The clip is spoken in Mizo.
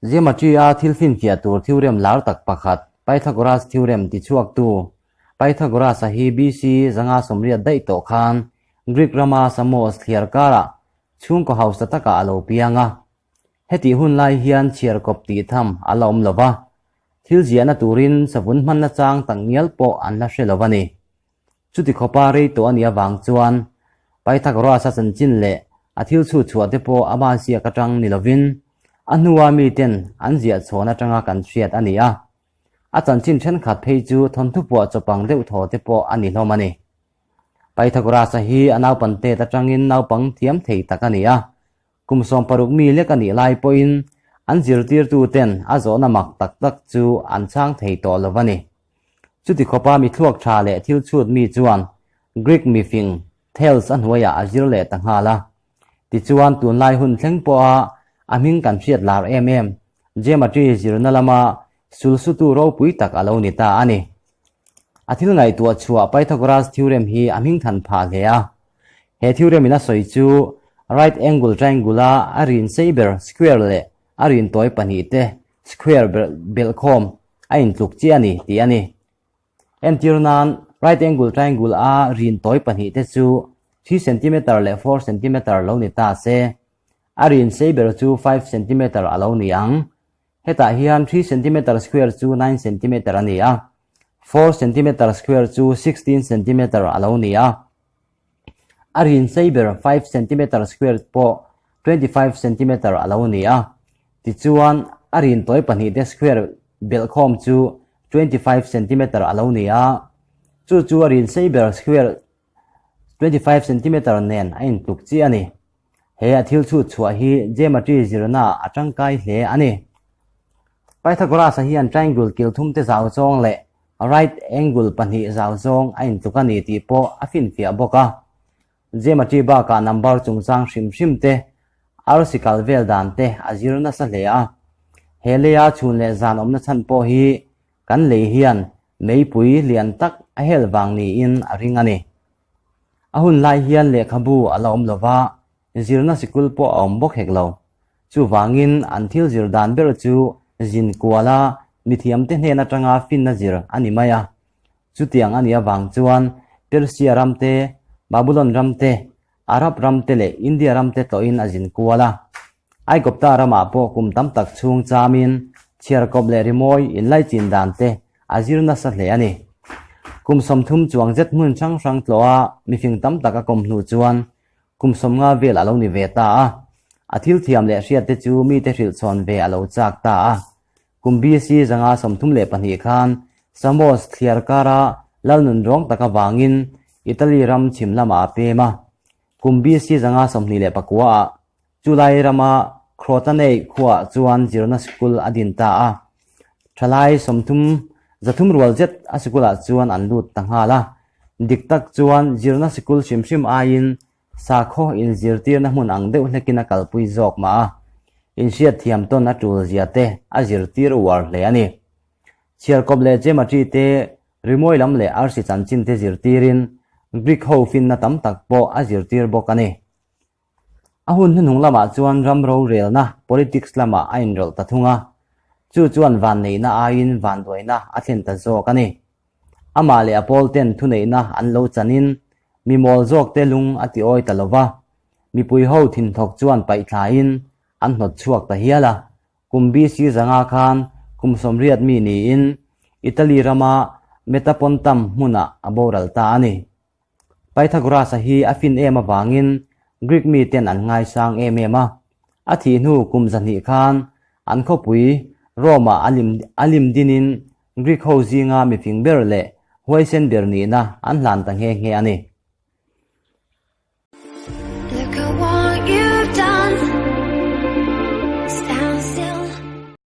Geometry-a thil finfiah tur theorem lar tak pakhat, Pythagoras theorem tichhuaktu Pythagoras-a hi BC 580 daih tawh khan Greek rama Samos thliar karah chhungkaw hausa takah a lo piang a. Hetih hun lai hian chhiarkawp tih tham a la awm lo va, thil ziahna turin savun hmanna chang tak ngial pawh an la hre lo a ni. Chuti khawpa rei tawh a nih avang chuan Pythagoras-a chanchin leh a thil chhut chhuah te pawh a mahziak atang ni lovin a hnua miten an ziah chhawn atanga kan hriat a ni a. A chanchin thenkhat phei chu thawnthu puah chawpang deuh thaw te pawh a ni hlawm a ni. Pythagoras-a hi a naupan tet atangin naupang thiam thei tak a ni a. Kum 60 mi lek a nih lai pawhin an zirtirtuten a zawhna mak tak tak chu an chhang thei tawh lo a ni. Chuti khawpa mi thluak tha leh thil chhut mi chuan Greek mifing Thales a hnuaiah a zir leh ta nghal a. Tichuan tunlai hun thleng pawha a hming kan hriat lar em em Geometry zirna lama sulsutu ropui tak a lo ni ta a ni. A thil ngaihtuah chhuah Pythagoras theorem hi a hming than phah hle a. He theorem in a sawi chu right angle triangle a a rin sei ber square leh a rin tawi pahnih te square belhkhawm a intluk chiah a ni tih a ni. Entir nan right angle triangle a rin tawi pahnih te chu 3 centimeter leh 4 centimeter lo ni ta se, a rin sei ber chu 5 centimeter a lo ni ang. Hetah hian 3 centimeter square chu 9 centimeter a ni a, 4 centimeter square chu 16 centimeter a lo ni a. A rin sei ber 5 centimeter square pawh 25 centimeter a lo ni a. Tichuan, a rin tawi pahnihte square belhkhawm chu 25 centimeter a lo ni a. Chu chu a rin sei ber square 25 centimeter nen a intluk chiah a ni. He a thil chhut chhuah hi geometry zirna a tangkai hle a ni. Pythagoras-a hian triangle kil thum te zau zawng leh right angle pahnih zau zawng a intluk a ni tih pawh a finfiah bawk a. Geometry bakah number chungchang hrim hrim te, arsi kal vel dan te a zir nasa hle a. He leia chhun leh zan awmna chhan pawh hi kan lei hian meipui lian tak a hel vang niin a ring a ni. A hun lai hian lehkhabu a la awm lo va, zirna sikul pawh a awm bawk hek lo. Chuvangin an thil zir dan ber chu zin kuala mithiamte hnen atanga finna zir a ni mai a. Chutiang a nih avang chuan Persia ram te, Babulon ram te, Arab ram te leh India ram te tlawhin a zin kual a. Aigupta ramah pawh kum tam tak chhung chamin chhiarkawp leh rimawi inlaichin dan te a zir nasa hle a ni. Kum 30 chuang zet hmun hrang hrang tlawha mifing tam tak a kawm hnu chuan kum 50 vel a lo ni ve ta a. A thil thiam leh hriat te chu mite hrilh chhawn ve a lo chak ta a. Kum BC 532 khan Samos thliar kara lalnun rawng tak avangin Italy ram chhim lamah a pem a. Kum BC 529 ah Chulai rama Crotanei khuaah chuan zirna sikul a din ta a. Thalai 30 300 rual zet a sikulah chuan an lut ta nghal a. Dik tak chuan zirna sikul hrim hrim aiin sakhaw inzirtirna hmun ang deuh hlekin a kalpui zawk mah a. Inhriat thiam tawn a tul zia te a zirtir uar hle a ni. Chhiarkawp leh geometry te, rimawi lam leh arsi chanchin te zirtirin Greek ho finna tam tak pawh a zirtir bawk a ni. A hun hnuhnung lamah chuan ram rorelna, politics, lamah a inrawlh ta thung a, chu chuan vanneihna aiin vanduaina a thlen ta zawk a ni. Amah leh a pawlten thuneihna an lo chanin mi mawl zawkte lung a ti awi ta lo va, mipui ho thinthawk chuan paihthlain an hnawt chhuak ta hial a. Kum BC 500 khan kum 80 mi niin Italy rama Metapontum hmunah a boral ta a ni. Pythagoras-a hi a fin em avangin Greek miten an ngaisang em em a. A thih hnu kum 200 khan an khawpui Rome-ah a lim a lim dinin Greek ho zinga mifing ber leh huaisen ber nihna an hlan ta nghe nghe a ni.